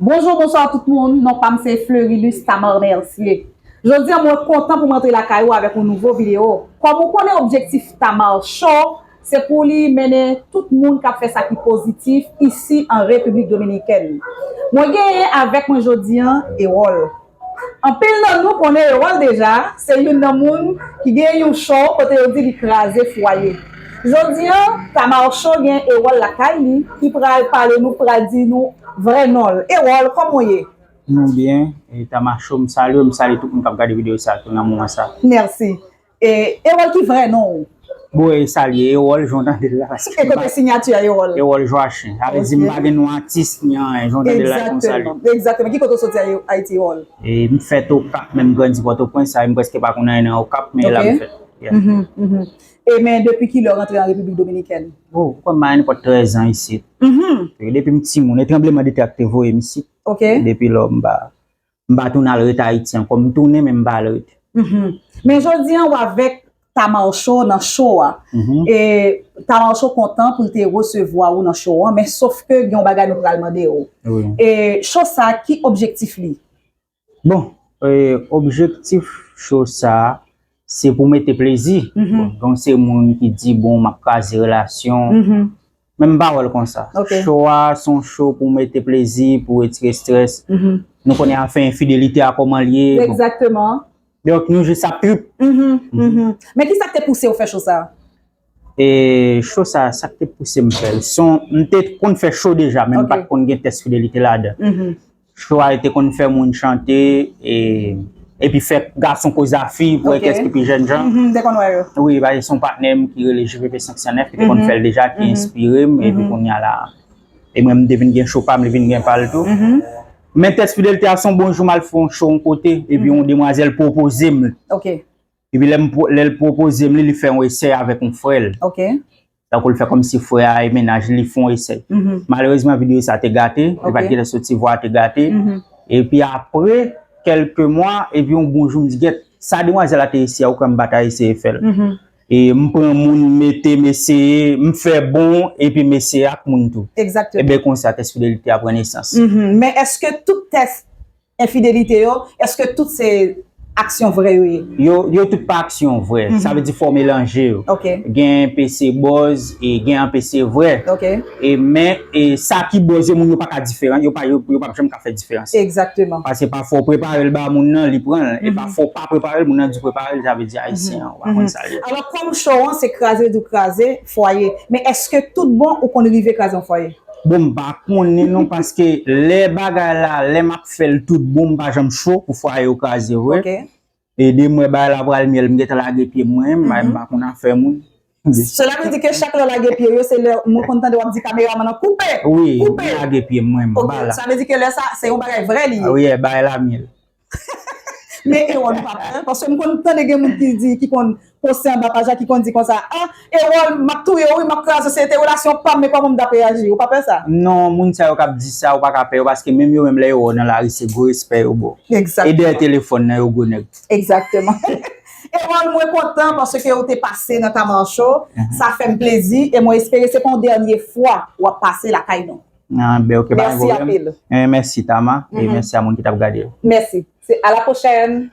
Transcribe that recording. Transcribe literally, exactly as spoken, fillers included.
Bonjou, bonswa tout moun. Non pa m se Fleurilus Tamar Mercier. Jodi a, mwen kontan pou m rantre lakay ou avèk yon nouvo videyo. Kòm ou konnen, objektif Tamar Show, se pou li mennen tout moun k ap fè sa ki pozitif isi an Repiblik Dominikèn. Mwen genyen avèk mwen jodi a Erol. Anpil nan nou konnen Erol deja, se youn nan moun ki gen yon show kote yo di li kraze fwaye. Jodi a, Tamar Show gen Erol lakay li, ki pral pale nou, pral di nou vrè non l. Erol, kòman w ye? Nou byen, e Tamar Show, m salye w, m salye tout moun k ap gade videyo sa tou nan moman sa. Mèsi. E Erol, ki vrè non w? Bon, e salye Erol, jan w tande l la, paske E kote siyati a Erol? Erol Joachim. Sa vle di m pa gen non atis ni anyen, jan w tande l la, se konsa l ye. Egzakteman. Egzakteman. Ki kote w soti a Ayiti, Erol? E m fèt Okap, men m grandi Pòtoprens, sa vle m prèske pa konn anyen nan Okap, men e la m fèt. Yeah. Mhm, mhm. E men depi kilè w rantre an Repiblik Dominikèn? Oh, ou konn m a nenpòt trèz an isit. Mhm. E depi m timoun, e tranbleman de tè a ki te voye m isit. Ok. Depi lò, m pa, m pa tounen al ret Ayiti ankò. M tounen, men m pa al ret. Mhm. Men jodi a, w avèk Tamar Show nan show a. Mhm. E Tamar Show kontan pou l te resevwa ou nan show an, men sof ke gen yon bagay nou pral mande w. Wi. E show sa, ki objektif li? Bon, e, objektif show sa, se pou mete plezi. Mhm. Bon, donk se moun ki di, bon, m ap kraze relasyon. Mhm. Men m pa wè l konsa. Ok. Show a, se yon show pou mete plezi, pou retire strès. Mhm. Nou konnen afè enfidelite a kòman l ye. Bon. Egzakteman. Donk nou jis ap trip. Mhm, mhm. Men ki sa k te pouse w fè show sa? E show sa, sa k te pouse m fè l. Se yon, m te konn fè show deja, men m Ok. pa t konn gen tès fidelite ladan. Mhm. Show a te konn fè moun chante, e, epi fè gason koze a fi, pou Ok. kès ki pi jèn jan. Mhm, m te konn wè yo. Wi, paske se yon patnè m ki rele G P P senk san nèf, ki te konn Mhm. fè l deja, ki Mhm. enspire m, epi Mhm. kounye a la. E mwen, m te vin gen show pa m, li vin gen pa l tou. Mhm. Men tès fidelite a, se yon bon jou, m al fè yon show yon kote, epi Mhm. yon demwazèl pwopoze m. Ok, Epi lè m pwo- lè l pwopoze m li, li fè yon esèy avèk yon frè l. ok. Tankou l fè kòmsi frè a e mennaj li, li fè yon esèy. Mhm. Malerezman, videyo sa te gate, li Ok. pa t gentan soti, vwa a te gate. Mhm. Epi apre kèlke mwa, epi yon bon jou, m di, gèt, sa demwazèl la te eseye a, ou kwè m pa ta eseye fè l. Mhm. E m pran moun, m mete, m eseye, m fè bon, epi m eseye ak moun tou. Egzakteman. Ebyen, konsa, tès fidelite a pran nesans. Mhm. Men èske tout tès enfidelite yo, èske tout se aksyon vrè yo ye? Yo, yo tout pa aksyon vrè. Mhm. Sa vle di fò w melanje yo. Ok. Gen enpe se buzz e gen enpe se vrè. Ok. E men, e sa ki buzz yo, moun yo pa ka diferan, yo pa, yo, yo pa janm ka fè diferans. Egzakteman. Paske pafwa w prepare l ba moun nan, li pran l. E Mhm. pafwa w pa prepare l, moun nan di w prepare l, sa vle di ayisyen an, ou pa konn sa l ye. Alò, kòm show an se kraze di w kraze fwaye, men èske tout bon ou konn rive kraze yon fwaye? Bon, m pa konnen non, paske lè bagay la, lè m ap fè l tout bon, m pa janm cho pou fwaye yo kraze vre. Ok. E de m wè bagay la pral myèl, m gentan lage pye m mwen, m pa konn afè moun. Cela veut dire que chak lè w lage pye yo, se lè mwen konn tande w ap di kameramann nan, koupe! Wi, Koupe! M lage pye m mwen, m Ok, ba la. Sa vle di ke lè sa, se yon bagay vrè li ye. Ah, wi, bagay la myèl. Men Erol, ou pa pè, paske m konn tande gen moun ki di, ki konn poste anba paj la, ki konn di konsa, ah, Erol, m ap touye w, wi, m ap kraze w, se te relasyon pa m, men kòman m t ap reyaji? Ou pa pè sa? Non, moun sa yo k ap di sa, ou pa ka pè yo, paske menm yo menm lè yo wè w nan lari, se gwo respè yo ba w. E Egzakteman. Dèyè telefòn nan, yo gwo nèg. Egzakteman. Erol, mwen kontan paske ou te pase nan Tamar Show. Mhm. Sa fè m plezi e mwen espere se pa yon dènye fwa w ap pase lakay nou. Ah, ben, ok, pa gen Mèsi pwoblèm. Anpil. Eh, mèsi, Tama, e Mhm. mèsi a moun ki t ap gade yo. Mèsi. Se à la prochaine.